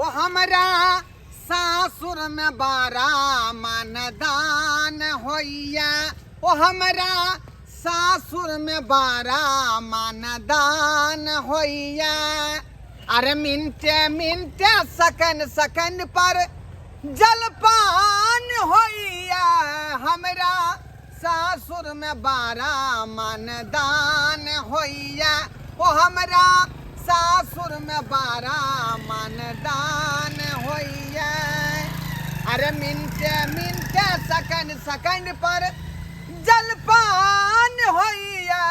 ओ हमरा सासुर में बारा मानदान होइया, ओ हमरा सासुर में बारा मानदान होइया। अरे मिनटे मिनटे सकन सकन पर जलपान होइया, हमरा सासुर में बारा मानदान होइया, ओ हमरा सासुर में बारा मानदान होइया। अरे मिनटे मिनटे सकन सकन पर जलपान होइया,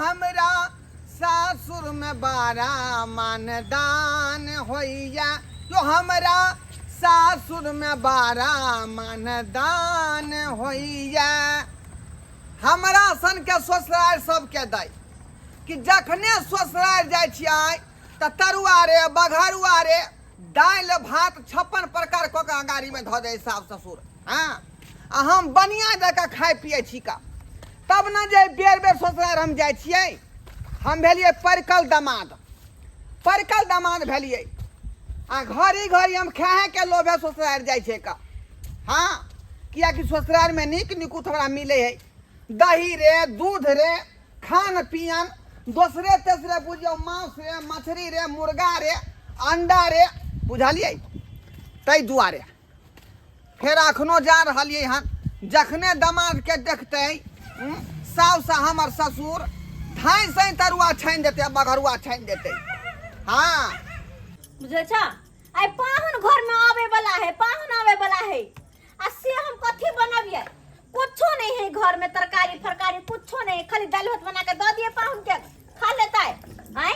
हमरा सासुर में बारा मानदान होइया, जो हमरा सासुर में बारा मानदान होइया। हमरा सन के ससुराल सबके दै कि जखने ससुराल जाइ छियै तऽ तरुआ रे बघरुआ रे दालि भात 56 प्रकार कऽ के अगारीमे धऽ दै सास ससुर। हँ, आ हम बढ़िआँ जकाँ खाइ पियै छी का तब ने जे बेर बेर ससुराल हम जाइ छियै। हम भेलियै परिकल दमाद, परिकल दमाद भेलियै आ घड़ी घड़ी हम खाएके लोभे ससुराल जाइ छै का। हाँ, कियाकि ससुरालमे नीक निकुत हमरा मिलै है, दही रे दूध रे खान पियन दोसरे तेसरे बुझियौ मांस रे मछली रे मुर्गा रे अंडा रे, बुझलियै? ताहि दुआरे फेर अखनो जा रहलियै हन। जखने दमादके देखतै साउस हमर ससुर धाँइ साँइ तरुआ छानि देतै आ बघरुआ छानि देतै। हाँ बुझै छ, आइ पाहुन घर में आवे वाला है, पाहुन आवे वाला है, आ से हम कथी बनबियै? कुछो नहीं है घर में, तरकारी फरकारी कुछो नहीं, खाली दालि भात बना के दऽ दिए पाहुन के, खा लेतै। आँय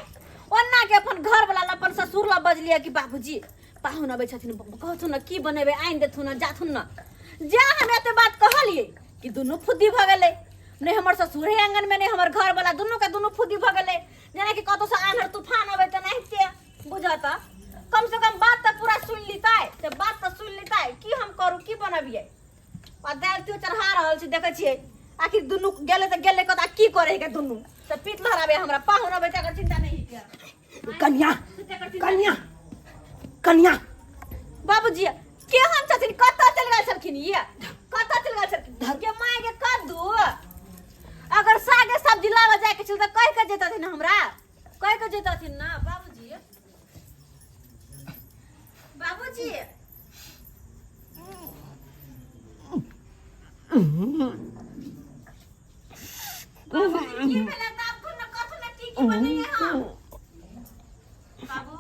ओन्ना के अपन घर वाला अपन ससुर ला बजलियै कि बाबूजी पाहुन अबै छथिन, कहथुन ने की बनेबै, आनि देथुन ने, जाथुन ने। जा हम एते बात कहलियै कि दुनू फुद्दी भऽ गेलै, नहि हमर ससुर है आंगन में, नहि हमर घर वाला, दुनू के दुनू फुद्दी भऽ गेलै, जेनाकि कतौ से आन्हर तूफान अबै तेनाहिते। बुझत, कम से कम बात तऽ पूरा सुनि लितै, से बात तऽ सुनि लितै की हम करू की बनबियै। आ दालि त्यो चढ़ा रहल छी, देखै छियै आखिर दुनू गेलै तऽ गेलै कतऽ, की करै के दुनू तऽ पीत लहराबै हमरा, पाहुन अबै तकर चिंता नहि है। कन्या कन्या कन्या बाबूजी केहन छथिन, कतऽ चलि गेल छलखिन ये, कतऽ चलि गेल छलखिन के माय के कद्दू? अगर सागे सब्जी लाबऽ जायके छल तऽ कहि के जैतथिन, हमरा कहि के जैतथिन ना। बाबूजी, बाबूजी, बाबूजी की भेलै? तऽ आब ने कथु ने की की बनैये हम बाबू,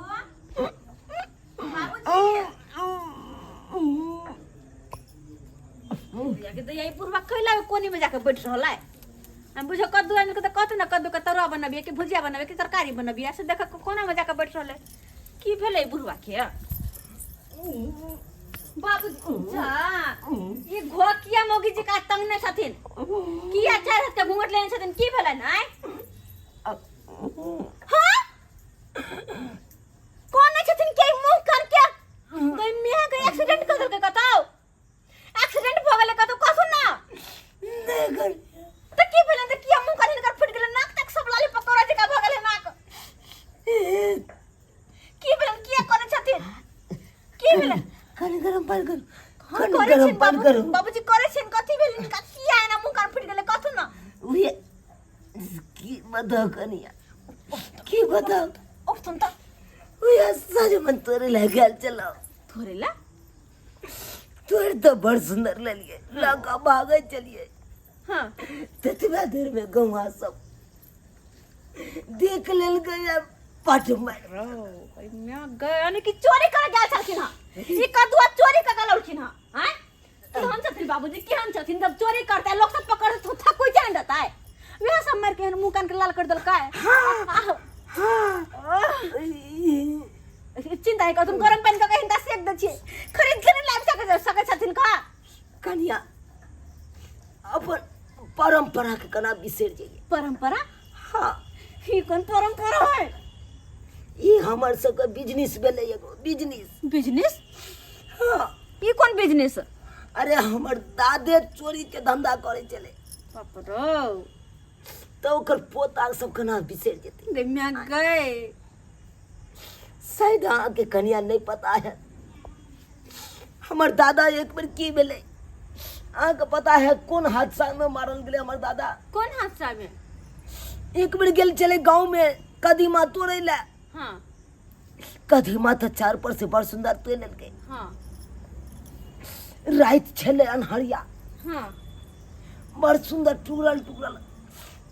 बाबूजी के तऽ यही बुढ़वा कैला कोनी में जाके बैठ रहल है? हम बुझो कद्दू आनि के तऽ कहतै ने कद्दू के तरुआ बनबियै कि भुजिया बनबियै कि तरकारी बनबियै, से देख कोना में जाके बैठ रहल है। की भेलै बुढ़वा के? बाबू जा ई घोकिया मौगी जी का तंगने छथिन, किया चार हाथ के घूंघट लेने छथिन, की भेलै ने? हाँ कोने छथिन के मुंह करके गई मियां के एक्सीडेंट कर देलकै, कतौ एक्सीडेंट भ गेलै कतौ, कसु ना नहीं कर। त की भेलै? त किया मुंह कर हिनकर फुट गेलै, नाक तक सब लाली पकौड़ा जकाँ भ गेलै नाक, की भेलै? किया करै छथिन, की भेलै? कनि गरम पानि करू। हम कनि करै गरम छियनि पानि बाबू करू। बाबूजी करै छियनि, कथी भेलै हिनका, किया एना मुंह कान फुटि गेलै, कथु ना? उहे की बताउ कनिया, की बताउ? उठथुन त। उहे सजमन तोड़े लए गेल छलहुँ। थोड़े ला? तोड़ तऽ बड़ सुन्दर लेलियै, लऽ कऽ भागै छलियै। ततबा देर में गौआ सब देख लेलकै आ पट मारि। गए, यानी कि चोरी करे गेल छलखिन हँ, ई कद्दुआ चोरी कऽ के लौलखिन हँ। आँय केहन छथिन बाबूजी, केहन छथिन? जब चोरी करतै लोक सब पकड़ थकुई जान देतै, वएह सब मारि के एहन मुँह कान के लाल कर देलकै। चिंता नहीं करथुन, गरम पानि कऽ के हिनका सेक दै छियै, खरीद के नहि लाबि सकै सकै छथिन का? कनिया, अपन परंपरा के केना बिसरि जइयै? परंपरा? हाँ। ई कोन परंपरा है? ई हमर सबके बिजनेस भेलै, एगो बिजनेस। बिजनेस? हाँ। ई कोन बिजनेस? अरे हमर दादे चोरी के धंधा करै छलै। बाप रो। तऽ ओकर पोता सब केना बिसरि जेतै? गै माय गै। शायद अहाँके कनिया नहि पता है हमर दादा एक बेर की भेलै अहाँके पता है कोन हादसामे मारल गेलै हमर दादा कोन हादसा में एक बेर गेल छलै गाँवमे कदीमा तोड़ै लए हाँ कदीमा तऽ चार पर से बड़ सुन्दर तोड़ि लेलकै हाँ राति छलै अन्हरिया हाँ बड़ सुन्दर टुकड़ल टुकड़ल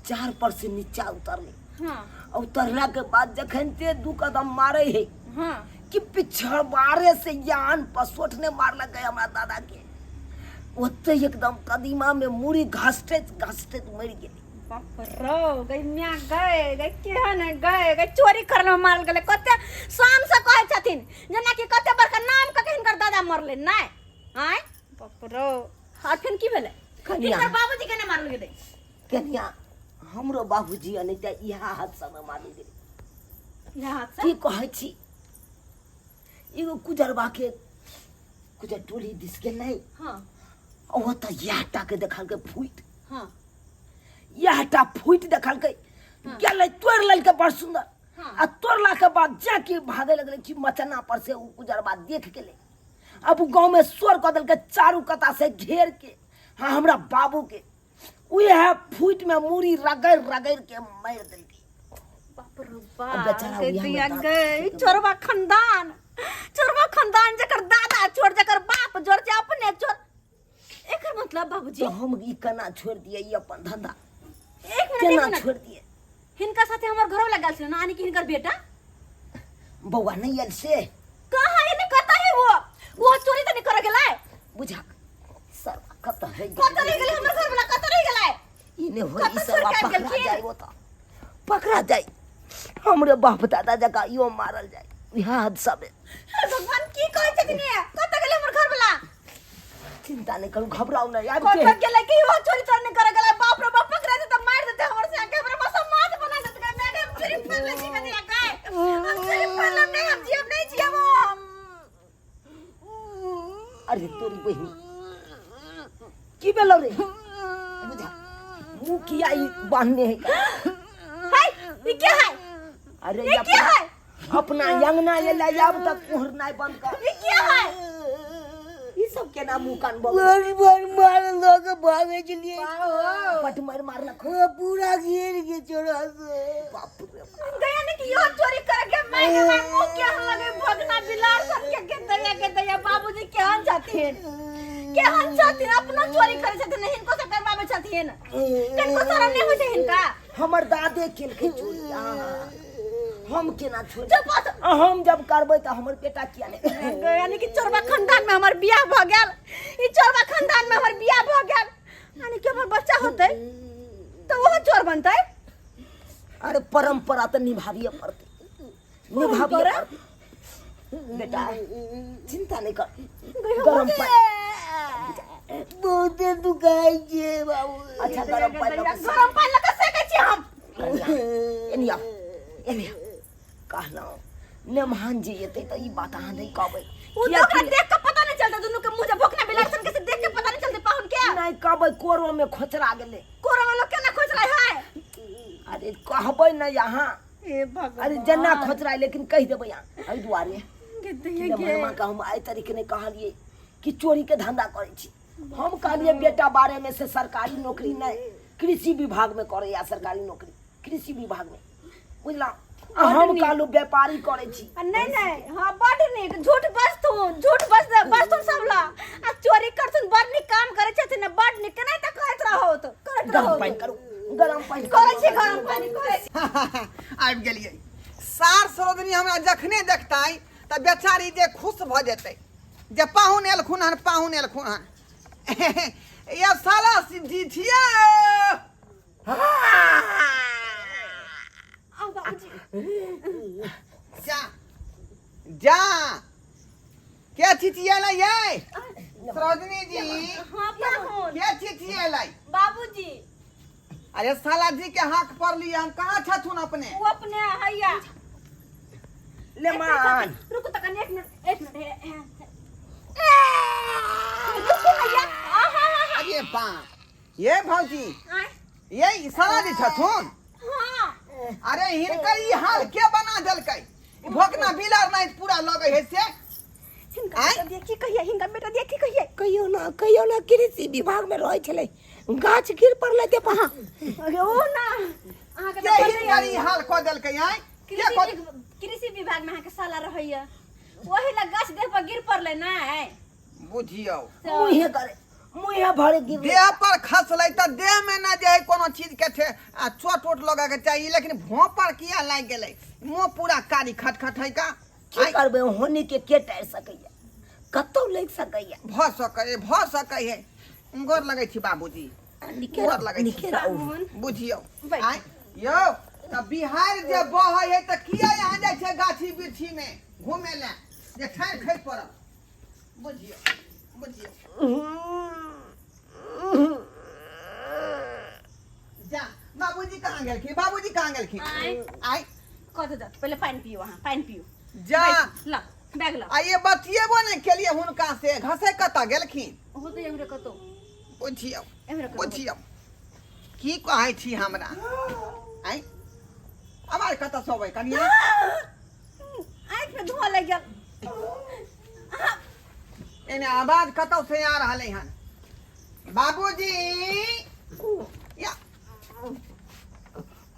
चार पर से नीचा उतरलै हाँ आ उतरला के बाद जखन ते दू कदम मारे है हाँ कि पिछड़बारे से यान पसोट ने मारलकै हमरा दादा के ओते एकदम कदीमा में मूड़ी घसटैत घसटैत मरि गेलै बाप रो गई म्या गए गई केहन है गए गई चोरी करने में मारल गेलै कते शान से कहै छथिन जेना कि कते बड़का नाम कऽ के हिनकर दादा मरलै नहि आँय बाप रो और फेन की भेलै कनिया। हिनकर बाबूजी केना मारल गेलै कनिया हमरो बाबूजी अनैते इएह हादसामे मारल गेलै इएह हादसा की कहै छी एगो कुजरबा के कुजर टोली दिस गेलै हाँ ओ तऽ इएह टा के देखलकै फूटि हाँ इएह टा फूटि देखलकै गेलै तोड़ि लेलकै बड़ सुन्दर हाँ। आ तोड़ला के बाद जाके भागे लगलै कि मचना पर से ओ कुजरबा देख गेलै अब उ गाँव में शोर कऽ देलकै चारू कता से घेर के हाँ हमरा बाबू के उएह फूटि में मूड़ी रगड़ि रगड़ि के मारि देलकै बाप रे अब बाप बेचारा के उएह में दिया दाँत गए फूटि के चोरबा खानदान चोरबा खानदान जकर दादा चोर जकर बाप चोर जे अपने चोर एकर मतलब बाबूजी तो हम ई केना छोड़ि दियै ई अपन धंधा एक मिनट एक केना मिनट छोड़ि दियै हिनका साथे हमर घरो लगल छल ना यानी कि हिनकर बेटा बौआ नहि आयल से कहाँ है ने कतऽ है वो वो चोरी तऽ नहीं करे गेलै बुझा सर कतऽ है कतऽ रहि गेलै हमर घर वाला कतऽ रहि गेलै ई नहि होई कतऽ ई सरवा छोड़ि के आबि पकड़ा गेलखिन? जाय ओ तऽ पकड़ा जाय हमरे बाप दादा जकाँ इहो मारल जाय इएह हादसा में हे भगवान की कहै छथिन ये कतऽ गेलै हमर घर वाला चिंता नहीं करू घबराऊ नहीं आबि कतऽ के गेलै कि वो चोरी चोरी नहीं करे गेलै बाप रे बाप पकड़ा देतै मारि देतै हमर से आके हमरा मसा माछ बना देतै मैं हम चोरी कर ले छी कनी आके हम चोरी कर लेब नहीं हम जियब नहीं जियब हम अरे तोरी बहिनी की भेलौ रे बुझा मुँह किया ई बान्हने है हाय ई के है अरे ई के है अपना अंगना एलै आब तक कुहरनाइ बंद कर ई के है ई सब केना मुँह कान बग बड़ बड़ मार लोग भागे चलिए पट मार मारलक हाँ, पूरा घेर के छोड़ा से बाप रे बाप। गया ने कि यो चोरी कर के मैं के मैं मुंह के लगे भगना बिलार सब के के दया के दया बाबूजी केहन छथिन केहन छथिन अपनो चोरी करे छथिन हिनको से करवावे छथिन कनको शरम नहीं होइ छै हिनका हमर दादे केलकै चोरी आ, हम केना छोड़ चुप हो तो। हम जब करबै तऽ हमर बेटा किया नहि यानी कि चोरबा खानदान में हमर बियाह भ गेल ई चोरबा खानदान में हमर बियाह भ गेल यानी कि हमर बच्चा होतै तऽ ओहो चोर बनतै अरे परंपरा तऽ निभाबिए पड़तै निभाबिए परंपरा? पड़तै बेटा चिंता नहीं कर गरम पानी बहुते दुखाइ छै बाबू अच्छा गरम पानी लऽ कऽ गरम पानि लऽ कऽ सेकै छी हम एनी आउ एनी आउ कहलहुँ नेमहान जे एतै तऽ ई बात अहाँ नहि कहबै उ तो ओकरा देख के पता नहीं चलता दुनू के मुंह जे भोकना बिलाड़ सन के से देख के पता नहीं चलते पाहुन के नहि कहबै कोरोमे खोचरा गेलै कोरा में लोग केना खोज रहा है अरे कहबै नहि अहाँ हे भगवान अरे जेना खोचरा लेकिन कहि देबै अहाँ एहि दुआरे गे दैया गे मामा के हम आइ तरीके नहि कहलियै कि चोरी के धंधा करै छी हम कहलियै बेटा बारे में से सरकारी नौकरी नहि कृषि विभाग में करैया सरकारी नौकरी कृषि विभाग में बुझला आ बड्ड हम नीक। कहलहुँ व्यापारी करै छी आ नहीं नहीं हाँ बड नीक झूठ बजथुन झूठ बज बजथुन सब ला आ चोरी करथुन बड नीक काम करै छथिन बड नीक नहीं तऽ कहैत रहो तो करैत गरम रहो पानि करू गरम पानि करै छी गरम पानि करै छी आबि गेलियै सार सरोजनी हमरा जखने देखतै तऽ बेचारी जे खुश भऽ जेतै जे पाहुन एलखुन हन पाहुन एलखुन हन ये साला जी छियै आउ बाबूजी जा जा के चिचिएलै यै सरोजनी जी हाँ पाहुन के चिचिएलै बाबूजी अरे साला जी के हाथ पर लिए हम कहाँ छथुन अपने वो अपने हैया ले मान रुको तक एक मिनट एक मिनट रुको भैया आहा अरे बाप ये भौजी आय ये ई साला जी छथुन हाँ अरे हिनकर ई हाल के बना देलकै भोकना बिलार नहीं पूरा लगे है से। हिनका आँय? बेटा दिया की कहिए, हिनका बेटा दिया की कहिए? कहियो ना, कहियो ना, कृषि विभाग में रहै छलै, गाछ गिर पड़लै ते पहा। अरे ओ ना, अहाँके के तऽ पते हिनकर यऽ। ई हाल कऽ देलकै आँय? के कृषि कऽ कृषि विभाग में अहाँके साला रहैया, ओही लग गाछ देह पर गिर पड़लै ना। बुझियौ, मुँहे करे मुँहे भरे गिरलै। देह पर खसलै तऽ देह में ना जे है कोनो चीज के ठे आ चोट उट लगे के चाही, लेकिन भों पर किया लागि गेलै? मुँह पूरा कारी खटखट है का। की करबै, होनी के के टारि सकैया? कतौ लागि सकैया। भऽ सकै, भऽ सकै है। गोर लगै छी बाबूजी। निके गोर लगै छी। निके रहू। बुझियौ। बैठ। आँय यौ, तऽ बिहार जे बहै है तऽ किया यहाँ जाइ छै गाछी बिरछी में घूमे लए जे ठारि खसि पड़ल? बुझियौ, बुझियौ। जा, बाबूजी कहाँ गेलखिन? बाबूजी कहाँ गेलखिन? आँय? आँय? कथी दऽ, पहिले पानि पियू, अहाँ पानि पियू। जा। ल बैग ल। आ ये बतियेबो नहि केलिए हुनका से, घसे कतऽ गेलखिन? ओहो तऽ एम्हरे कतौ। बुझियौ। एम्हरे कतौ। बुझियौ, की कहै छी हमरा? आँय, आवाज कतऽ से अबै कनिया? आँखि में धुआं लागि गेल। एने आवाज कतौ से आ रहलै हन। बाबूजी या,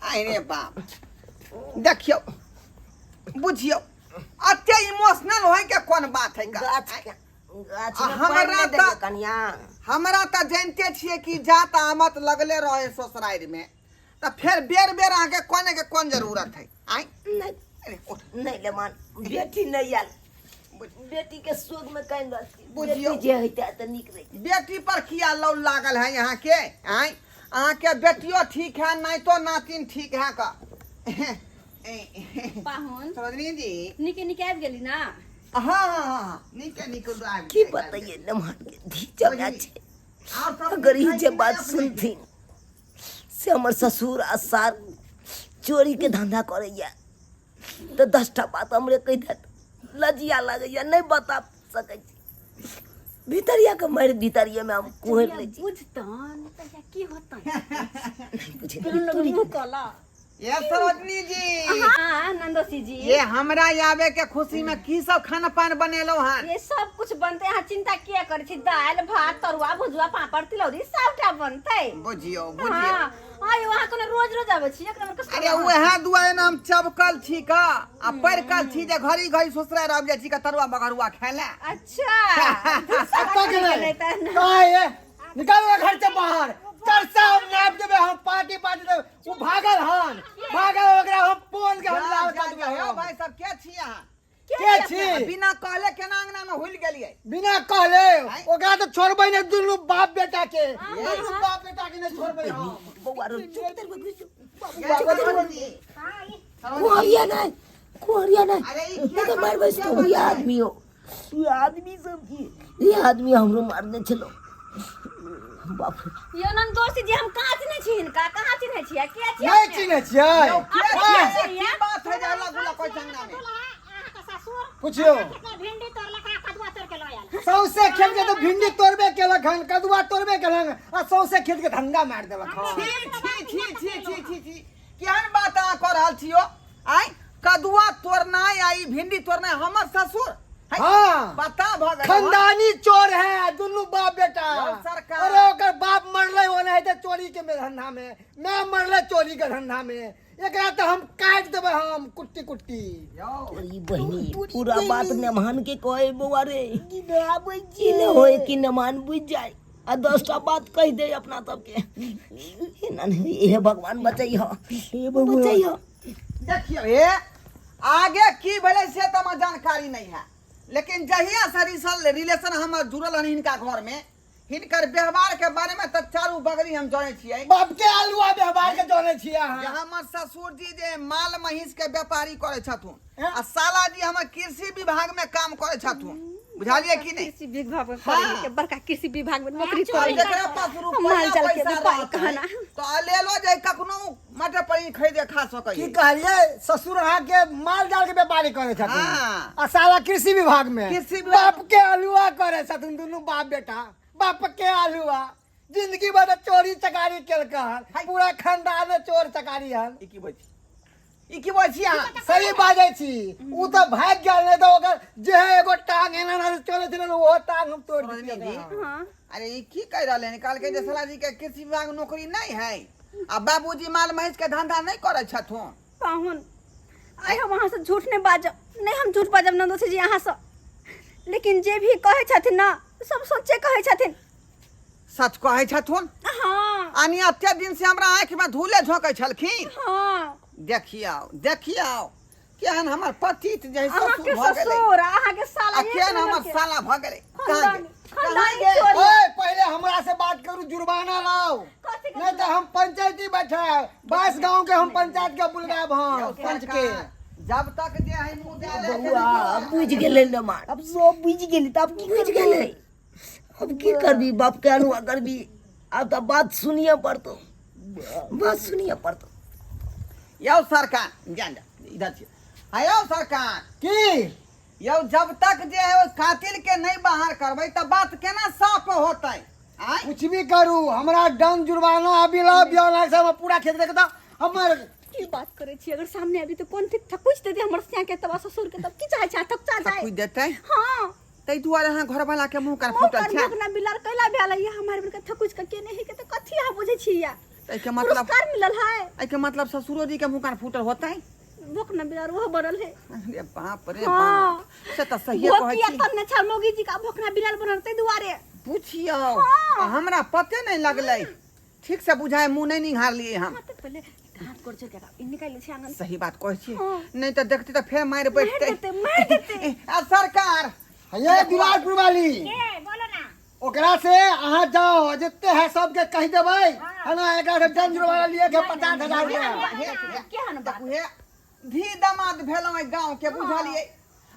आइ रे बाप, देखियौ, बुझियौ, अते इमोशनल होय के कोन बात है का? गाछ के गाछ आ में हमरा पानि नहि तऽ- देलियै कनिया। हमरा तऽ जानिते छियै कि जात आमत लगले रहे ससुरारि में, तऽ फेर बेर बेर अहाँके कोने के कोन जरूरत है? आँय? नहि। अरे उठ। नहि लेमान, बेटी नहि आयल, बेटी के शोक में कानि रहल छी। बुझियौ। बेटी जे होइते तऽ नीक रहितै। बेटी पर किया लौ लागल है यहाँ के? आँय, अहाँके बेटियो ठीक है, नहीं तो नातिन ठीक है का। पाहुन। सरोजनी जी। निके निके आबि गेली ना? हाँ हाँ हाँ हाँ, नीके नीके आबि की गेल। बतैये लेमान के धी चौड़ा छै। आओर सब अगर ई नीक है जे कि बात नहि अपने? सुनथिन से हमर ससुर आ सार चोरी के धंधा करैया तऽ 10टा बात हमरे कहि देत। लजिया लगैया, नहि बता सकै छी। भीतरिया के मारि भीतरिये में हम कुहरि लै छी। बुझतन तऽ की होतन? नहि बुझै। दुनू लोग मुँह कला। ये सरोजनी जी। हाँ नंदोसी जी। ये हमरा आवे के खुशी में की सब खाना पान बनेलो हन? ये सब कुछ बनते, अहाँ चिंता किया करै छी? दालि भात तरुआ भुजुआ पापड़ तिलौरी सबटा बनते। बुझियो, बुझियो। हाँ, आयो, अहाँ कोनो रोज रोज आबै छी? एक नंबर के। अरे वएह दुआरे ने हम चबकल छी का आ परकल छी जे घड़ी घड़ी ससुराल आबि जाइ छी का तरुआ बघरुआ खाय ले। अच्छा। कतऽ गेलै? कहाँ ये? निकालो घर से बाहर। चरसा हम नाप देबै, हम पार्टी पार्टी देबै। ओ भागल हन, भागल, ओकरा हम पोल के हम लाल जा, कऽ जा, देबै यौ हम। भाई साहब, के छी अहाँ? के छी? बिना कहले केना अंगना में हुल गेलियै? बिना कहले। आँय? ओकरा तऽ छोड़बै नहि, दुनू बाप बेटा के, दुनू बाप बेटा के नहि छोड़बै हम। बौआ रो, चुप तर घुसु। ये सरोजनी, कुहरिया नहि, कुहरिया नहि। अरे ई के नहीं तो मार बस तो ये आदमी हो, ये आदमी सब की, ये आदमी हमरो मारने छलो, बाप रे। यो नंदोसी जी, हम कहाँ चिन्है छी हिनका? कहाँ चिन्है छियै? के छियै नहि अपने? चिन्है छियै? यौ, के अपने छियै? छियै? की बात है जे हल्ला गुल्ला कोइ अंगना में? पुछियौ। भिंडी तोड़लक आ कदुआ तोड़ के लऽ आयल। सौंसे खेत के तऽ भिंडी तोड़बे केलक हन, कदुआ तोड़बे केलक हन आ सौंसे खेत के धंधा मारि देलक हन। छी छी छी छी छी छी छी, केहन बात अहाँ कऽ रहल छियो? आँय, कदुआ तोड़नाइ आ ई भिंडी तोड़नाइ हमर ससुर है? हाँ। पता भऽ गेल। खानदानी चोर है दुनू बाप बेटा। यौ सरकार। अरे ओकर बाप मरलै ओनाहिते चोरी के में धंधा में, मैं मरलै चोरी के धंधा में। एकरा तऽ हम काटि देबै हम कुट्टी कुट्टी। यौ ई बहिनी पूरा बात नेमान के कहे बौआ रे, की ने होए कि नेमान बुझ जाए आ 10टा बात कहि दे अपना सबके। एना नहि, हे भगवान बचैह, बचैह। देखियौ, हे आगे की भेलै से तऽ हमरा जानकारी नहि है, लेकिन जहिया से रिलेशन हमर जुड़ल हन हिनका घर में, हिनकर व्यवहार के बारे में तऽ चारू बगली हम जानै छियै। बाप के आलुआ व्यवहार के जानै छियै जे अहाँ। हमर ससुर जी जे माल महींस के व्यापारी करै छथुन हैं? आ साला जी हमर कृषि विभाग में काम करै छथुन, बुझलियै कि नहि? कृषि विभाग में हाँ। पढ़े लिखे बड़का कृषि विभाग में नौकरी और करे। जकरा पास रुपया माल जाल के पैसा व्यापारी रहतै, कहना। तऽ लेलो जे कखनो मटर पनीर खरीदे खा सकै। की कहलियै? ससुर अहाँके माल जाल के व्यापारी करै छथिन हाँ। आ साला कृषि विभाग में? कृषि विभाग। बाप के आलुआ करै छथिन दुनू बाप बेटा, बाप के आलुआ। जिंदगी भर चोरी चकारी केलक हन, हाय। पूरा खानदान चोर चकारी हन। ई की बोल छी? ई की बोल छी अहाँ? सही बाजै छी। उ तऽ भागि गेल, नहि तऽ ओकर जे है एगो टांग एना एना चलै छलै ने, ओहो टांग हम तोड़ि सरोजनी दितियै जी। ओकरा। हाँ। अरे ई की कहि रहलै हन? कहलकै जे साला जी के कृषि विभाग नौकरी नहि है आ बाबूजी माल महींस के धंधा नहि करै छथुन। पाहुन, आइ हम अहाँसँ झूठ नहि बाजब, नहि हम झूठ बाजब नन्दोसी जी अहाँसँ, लेकिन जे भी कहै छथिन ने सब सच्चे कहै छथिन। सच कहै छथुन? हाँ। आनी एते दिन से हमरा आँखि में धूले झोंकै छलखिन। हाँ। देखियौ देखियौ केहन हमर पति जे है ससुर अहाँके भऽ गेलै ससुर आ अहाँके साला आ एक केहन नंबर हमर के। साला भऽ गेलै। कहाँ खानदानी गेल? कहाँ खानदानी गेल? चोरी। ओए पहिले हमरा से बात करू, जुर्माना लाओ, कथी के नहीं तो हम पंचायती बैठे 22 गांव के हम पंचायत के बुलगाब यौ हम पंच के। सरकार, जब तक जे है मुद्दा ले के बौआ बुझि गेलै ने मार, अब सब बुझि गेली तऽ आब की बुझि गेलै। अब की करबी, बाप के अनुआ करबी। आब तऽ बात सुनिए पड़तौ, बात सुनिए पड़तौ। यौ सरकार, जान जा इधर छी। हाँ यौ सरकार। की यौ जब तक जे है ओहि कातिल के नहीं बाहर करबै तऽ बात केना साफ होतै? आँय कुछ भी करू, हमरा डन जुर्माना अभी लाओ, बियाह से हम पूरा खेत देखता हमर। की बात करै छी? अगर सामने आबी तऽ कोन ठीक थकुच देते हमर सिया के तब ससुर के, तब की चाहे छै थकुचा जाए कुछ देतै? हाँ। ताहि दुआरे अहाँ घरवाला के मुँह कर मुँह फूटल कर छै। भोकना बिलार कैला भेल है हमार बेर के थकुच के के नहीं के तो कथी अहाँ बुझै छी या? एहिके मतलब पुरस्कार मिलल है। एहिके मतलब ससुरो जी के मुँह कान फूटल होतै? भोकना बिलार ओहो बनल है। अरे बाप रे हाँ। बाप, से तऽ सहिए कहै भोकिया छी। तब ने छल मौगी जी का भोकना बिलार बनल ताहि दुआरे। पुछियौ हाँ। आ हमरा पते नहि लगलै, ठीक से बुझाय मुँह नहि निहारलियै हम। हाँ, तऽ पहिले हाथ गोड़ जोड़ के निकालि लै छी आंगन। सही बात कहै छी। हाँ। नहि तऽ देखतै तऽ फेर मारि मारि बैठतै। देतै, मारि देतै। आ सरकार ये दुलारपुर वाली के बोलो ना। ओकरा से अहाँ जाओ, जितने है सबके कहि देबै है ना, एकरा से डन जुर्माना लिए के 50,000 रुपया। हे, हे, केहन बात? देखू हे, धी दामाद भेलहुँ एहि गाँव के, बुझलियै?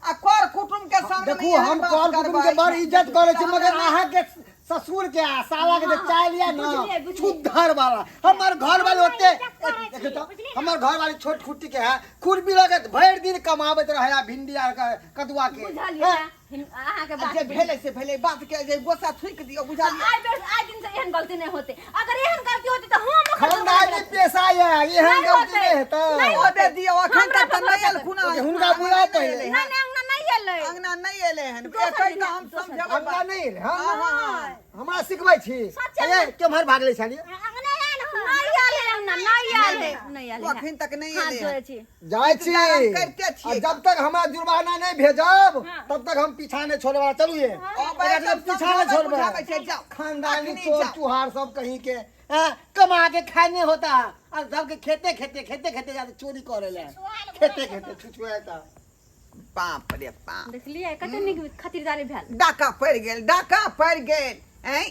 आ कर कुटुम के सामने देखू हम कर कुटुम के बड़ इज्जत करै छी, मगर अहाँ के ससुर के आ साला के जे चाय लिया ना बुझलियै, बुझलियै। छुद्धर वाला। हमर घर वाले ओते इज्जत करै छी, देखियौ तऽ, बुझलियै ना? हमर घर वाली छोट खुट्टी के है, खुरपी लऽ के भरि दिन कमाबैत रहै आ भिंडी आर के कदुआ के। बुझलियै अहाँके आ बात जे भेलै से भेलै, बात के जे गोस्सा थुकि दियौ, बुझलियै? आइ बेर आइ दिन से एहन गलती नहि होते। अगर एहन गलती होते तऽ हम ओकर खानदानी पेशा ये, एहन नहि गलती होतै। नहि हेतै। नहि ओते दियौ, अखन हमरा तक तऽ पर नहि भरोसा एलखुन ओके, हन। हुनका बुलाउ पहिले। नहि नहि, अंगना नहि एलै। अंगना नहि एलै हन। दोसर एकै दिन तऽ हम दोसर दिन। समझेबै अंगना बात। नहि एलै हन? हँ, हँ, हँ। हमरा सिखबै छी? सच्चे ए केम्हर भागले छलियै? अंगना आयल हो। नहि आयल है अंगना, नहि आयल है, नहि आयल है। अखन तक नहि हाथ एलै जोड़ै हन। छी। जाइ छी। इंतजार करिते छियै। आ जब तक हमरा जुर्माना नहि भेजब हाँ। तब तक हम पीछा नहि छोड़ब। चलू ये, अबै एकरा तऽ पीछा नहि समझाबै छोड़बै। बुझाबै छै, जाउ। खानदानी अखनी चोर जाउ। चुहार सब कहीं के हैं, कमा के खाने होता है और सबके खेते खेते खेते खेते जाते चोरी करे ले, खेते खेते छुछुएता। बाप रे बाप, देखलियै कते नीक खातिरदारी भेल। डाका पड़ि गेल, डाका पड़ि गेल। ऐं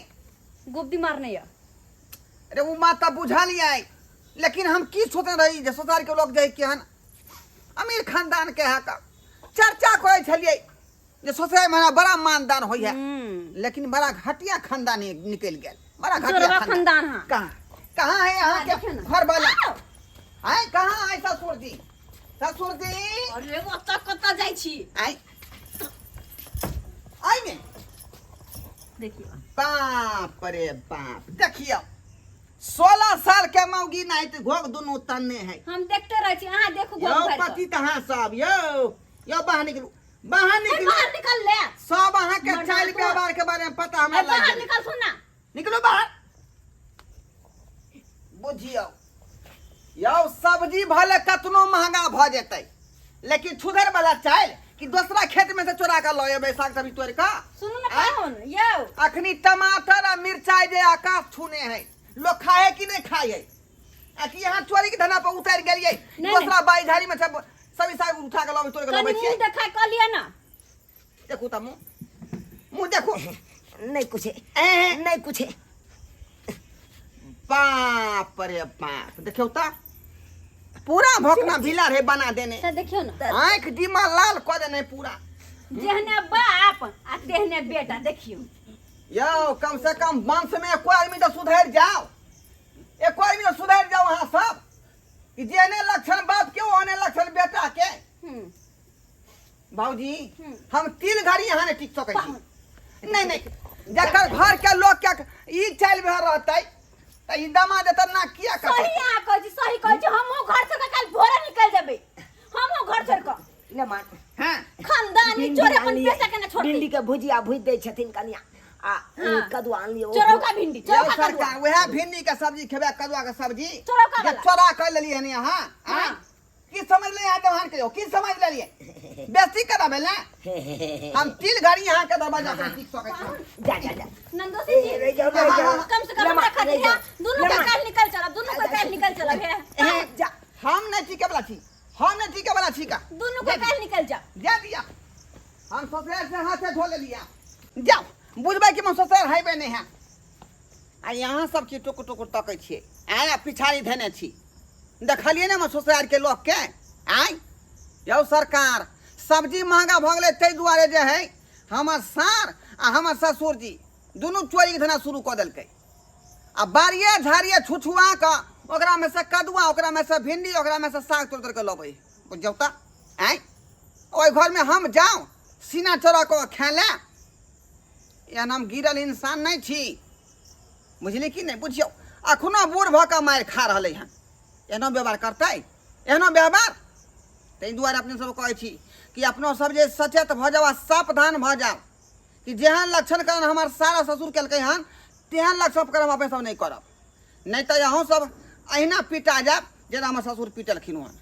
गोब्दी मारने यऽ। अरे ओ बात तऽ बुझलियै, लेकिन हम की सोचने रही जे ससुराल के लोग जे केहन अमीर खानदान के है, का चर्चा करै छलियै जे ससुराल में हमरा बड़ा मानदान होइ है, लेकिन बड़ा घटिया खानदान निकलि गेल, बड़ा घटिया चोरबा खानदान। हाँ। कहाँ कहाँ है अहाँ के देखियौ ना। घर वाला? आय कहाँ है ससुर जी? ससुर जी, अरे ओतऽ कतऽ जाइ छी? आय आय ने देखियौ। बाप रे बाप, देखियौ 16 साल के मौगी नहीं तो घोग दुनू तन्ने है। हम देखते रहै छी, अहाँ देखू यौ घोघ भरि कऽ। पति तहाँ सब यौ यौ बाहर निकलू, बाहर ए, निकलू, बाहर निकल ले। सब अहाँ के मर्दाना चालि तो- व्यवहार के बारे में पता हमरा ए, लागि बाहर गेल। निकल, सुन ना। निकलू बाहर। बुझियौ यौ, सब्जी भले कतनो महंगा भऽ जेतै, लेकिन छुधर वाला चालि कि दोसरा खेत में से चोरा कऽ लऽ एबै साग सब्जी तोड़ि कऽ। सुनू ने आँय? पाहुन यौ, अखनी टमाटर आ मिरचाई जे आकाश छूने है, लोग खाए है कि नहीं खाए है? आ कि यहाँ चोरी के धना पर उतारि गेलियै, नहीं। दोसरा बाई झाड़ी में सब सभी साग उठा के लबै, तोड़ के कनि लबै मुँह छियै। देखाय कऽ लिअ ना। देखू तऽ मुँह मुँह देखू। नहीं कुछ है, एं, नहीं कुछ है। बाप रे बाप, देखियौ तऽ पूरा भोकना भीला रहे बना देने। तऽ देखियौ ने, आँखि दिमाग लाल कऽ देने पूरा। जेहने बाप आ तेहने बेटा, देखियौ। यौ कम से कम वंश में एको आदमी तऽ सुधरि जाओ, एको आदमी तऽ सुधरि जाओ अहाँ सब, कि जेहने लक्षण बाप के ओहने लक्षण बेटा के। भाउजी, हम 3 घड़ी यहाँ नहीं टिक सकै छी। नहीं नहीं, जकर घर के लोग के ई चालि भए रहतै तऽ ई दमाद एतऽ नाक किया सही कटत अहाँ कहै छी, सही कहै छी। हमहूँ घर छोड़ कऽ काल्हि भोरे निकलि जेबै, हमहूँ घर छोड़ कऽ। ले मान। हँ। खानदानी भिंडी चोर अपन आनलियै। पैसा केना छोड़तै? भिंडी के भुजिया भुजि दै छथिन कनिया आ हाँ। कदुआ आनलियै ओहो। चोरौका भिंडी, यौ चोरौका कदुआ। सरकार, वएह भिंडी के सब्जी खेबै, कदुआ के सब्जी चोरौका जे वाला। चोरा कर लेलियै हन अहाँ? हाँ। आँय? की समझ लेलियै अहाँ दवान के? यौ की समझ लेलियै? बेसी करबै ने हम तिल घड़ी अहाँ के दरवाजा पर सीख सकै छी। जा जा जा। नंदोसी जी, ए, रहि जाओ, रहि जाओ। कम से कम लमा, हमरा खातिर रहि जाओ। दुनू के लमा। काल्हि निकल चलब, दुनू के काल्हि निकल चलब हे। हे, जा। हम नहि टीके वाला छी, हम नहि टीके वाला छी का। दुनू के काल्हि निकल जाओ। जा दिया, हम ससुराल से हाथे धो लेलिया। जाओ, बुझबै कि हम ससुराल हेबै नहि है। आ यहाँ सब की टुकुर टुकुर तकै छियै? आय, आ पिछाड़ी धेने छी, देखलियै ने हमर ससुरालके लोकके? आय यौ सरकार, सब्जी महगा भऽ गेलै ताहि दुआरे जे है हमर सार आ हमर ससुरजी दुनू चोरीके धंधा शुरू कऽ देलकै आ बाड़िए झाड़िए छुछुआ कऽ ओकरामे से कदुआ, ओकरामे से भिंडी, ओकरामे से साग तोड़ि तोड़ि कऽ लबै। बुझियौ तऽ, आँय, ओहि घरमे हम जाउ सीना चोरा कऽ खाय लए? एहन हम गिरल इंसान नहि छी, बुझली कि नहि? बुझियौ, अखनो बूढ़ भऽ कऽ मारि खा रहलै हन। एहनो व्यवहार करतै? एहनो व्यवहार? ताहि दुआरे अपने सब कहै छी कि अपनो सब जे सचेत भऽ जाउ आ सावधान भऽ जाउ कि जेहन लक्षण करण हमर सारा ससुर केलकै हन तेहन लक्षण करण अपने सब नहि करब, नहि तऽ अहूँ सब अहिना पिटा जायब जेना हमर ससुर पिटलखिन हन।